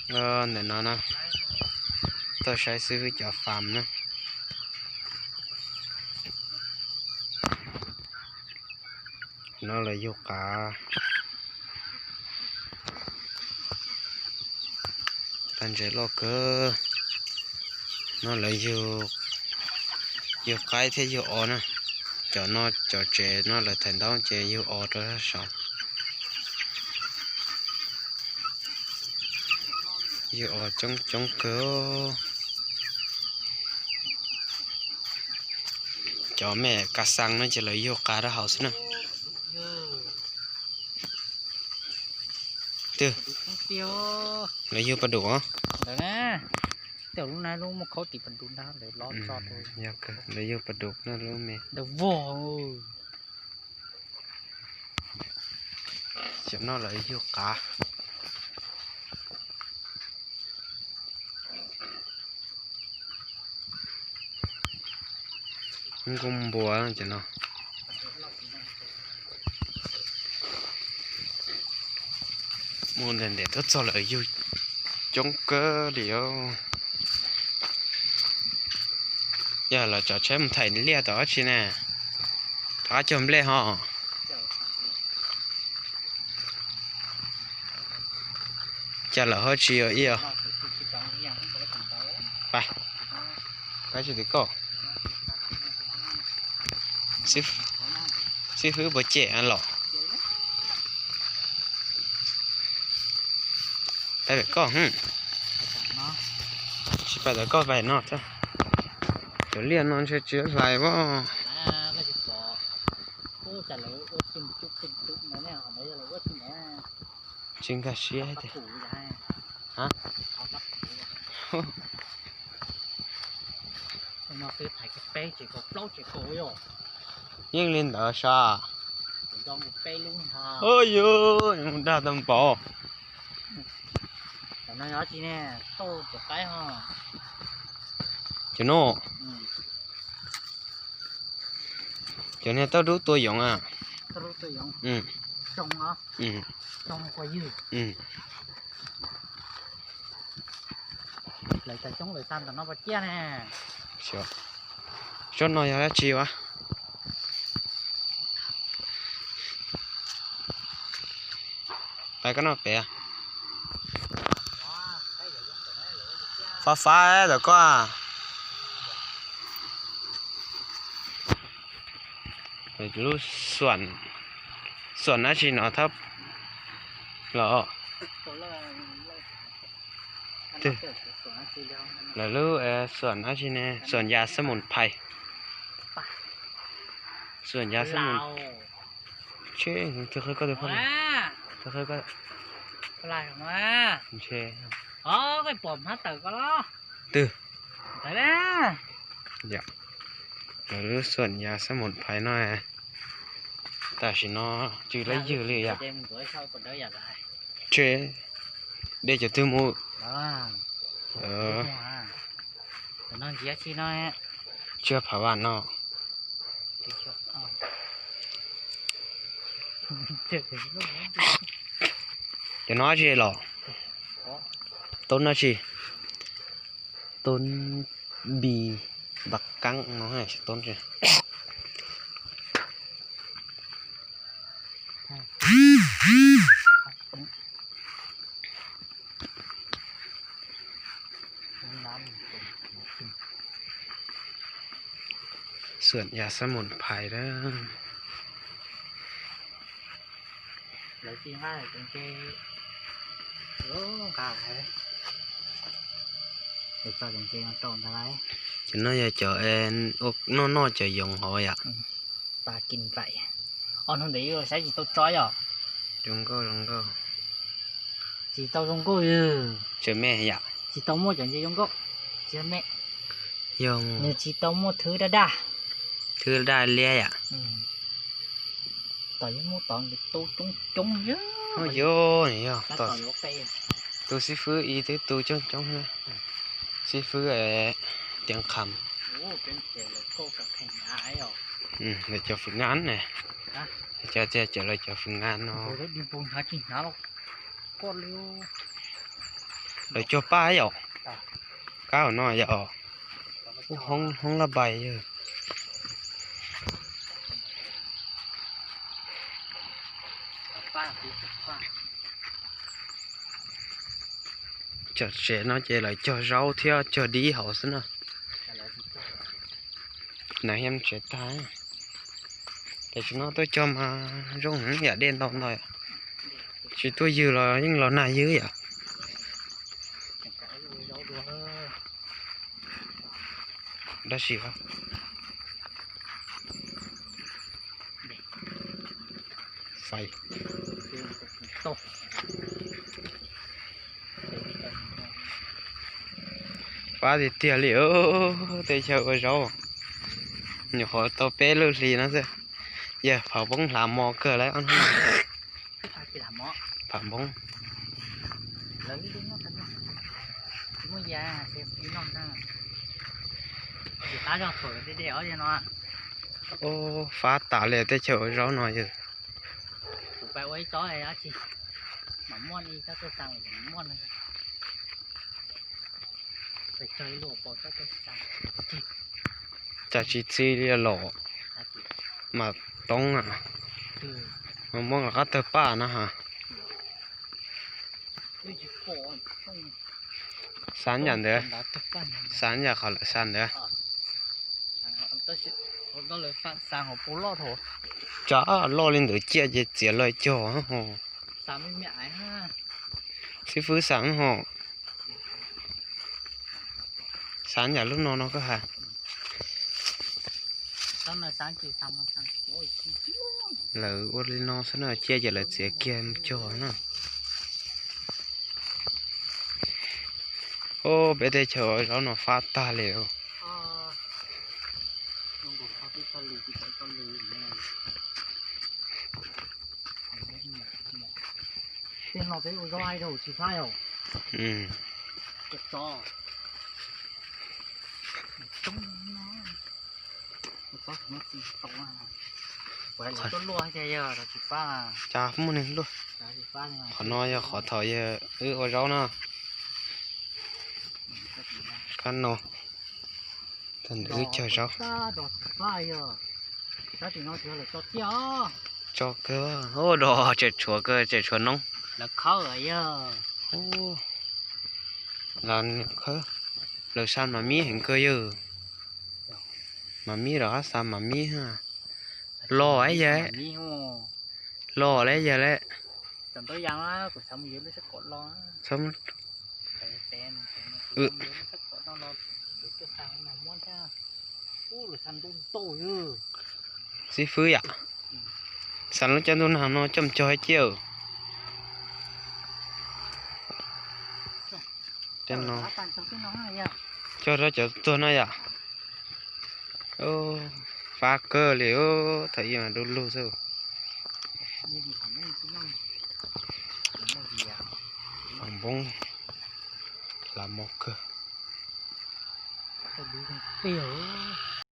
Ntawm no na, tuaj saib xib fwb cov fam na. No lawv yug qav, tag ntses loj kawg. No lawv yug, yug qaib thiab yug os na. Cov no cov tsev no lawv thaiv ntaub ces yug os rau saud. Yug os coob coob kawg. Cov me kas xaas no ces lawv yug qav rau hauv xwb na. Twg, lawv yug pas dum os. Lawv yug pas dum na lub me. Cov no lawv yug qav. Nkauj npua cov no. Mus ntev ntev tuaj txog lawv yug coob kawg li os. Yog lawv tso tsheb mus thaiv liaj tom dab tsi ne? Tom qab cog nplej ho. Cas lawv ho tsis ua ib os. Pab tsis tim koj. Xib fwb puas cem los? Pab pem koj. Tsis pab tawm koj pab no. Cov liaj no ntshe tsis hlais as. Tsis nkag siab tiag. Yeej li ntawd sav. Ua yuv, dag tau npaum. Cov no, cov niag tauj dub tua yoov a. Tsob no yog dab tsi ua? Pab koj noj pem. Fav fav tom koj. Lub xuam, xuam dab tsi no thab los? Lawv lub xuam dab tsi ne? Xuam yas xab mus phais. Xuam yas xab mus. Tsheb, tus qhia koj tus poj niam. Tus qhia koj. Ntshe. Twg? Lawv lub xuam yas xab mus phais no. Tam sim no tsis laib ywg li yam. Tsheb, de cov twg mus? Tsis yog phav vam no. Cov no dab tsi los? Toob dab tsi? Toob npis npam qeeb no tsis toob tsi. Xuam yas xab mus phais a. Cov no yog cov noj noj cov yoov hov yom. Os, hnub ntawd saib tsis tau tso yom. Zoo nkauj, zoo nkauj. Tsis tau zoo nkauj. Tseem me yom. Tsis tau muaj cov ntses zoo nkauj. Tsis me. Yog nws tsis tau muaj thwb daj daj. Thwb daj liab yom. Tom yeej muaj tod nkawd tu coob coob. Yog, yog, tus xib fwb ib twb tu coob coob na. Xib fwb Tiav Qham. Lawv cov fwm ngas ne. Cov tias cov lawv cov fwm ngas no. Lawv cog paj yom. Kab hauv no yom. Ub, hoob laj npais yog. Tam sim no ces lawv cog zaub thiab cog dib hauv xwb na. Nas yeej tsev tag. Tam sim no tuaj cog mas zoo heev yam dej ntau ntau. Tsis tuaj ywg los yeej los nag ywg yom. Dab tsi fais. Fab tiag tiag li, tej chaw ua zaub. Nyuam qhuav tau peb lub hlis no xwb, yawg phav npoob hlav mos kawg lawm. Phav npoob. Ub, fab tas li tej chaw ua zaub no yog. Cas tsis txi li los mas toob na. Mas muab los qab tawg paj na ha. Xav yam ntawd, xav yam qhov lawv xav ntawd. Tsam loj li ntawd ciaj ces txiav los cog. Xib fwb xav ho. Xav yam lub no no koj has. Lawv ua li no xwb na, ciaj ces lawv txiav kiag mus cog na. Ub, peb teb chaws ua zaub no fab tag li. Cas muaj neeg luaj. Qhov no yog qhov thaum yog wb ua zaub na. Kab no, thaum ntawd wb cog zaub. Tso kawg, ub, dos tseem tshuav kawg, tseem tshuav noob. Lawv khawb, lawv sa mas mib heev kawg yawg. Mas mib los qab xa mas mib. Los yawg, los lawm yawg lawm. Xib fwb yam, xav lub caij ntuj nag no coj mus cog ib ciaj. Cog rau cov tuag no yom. Fab kawg li, thaum ub mas du lug xwb. Phav npoob hlav mos kawg.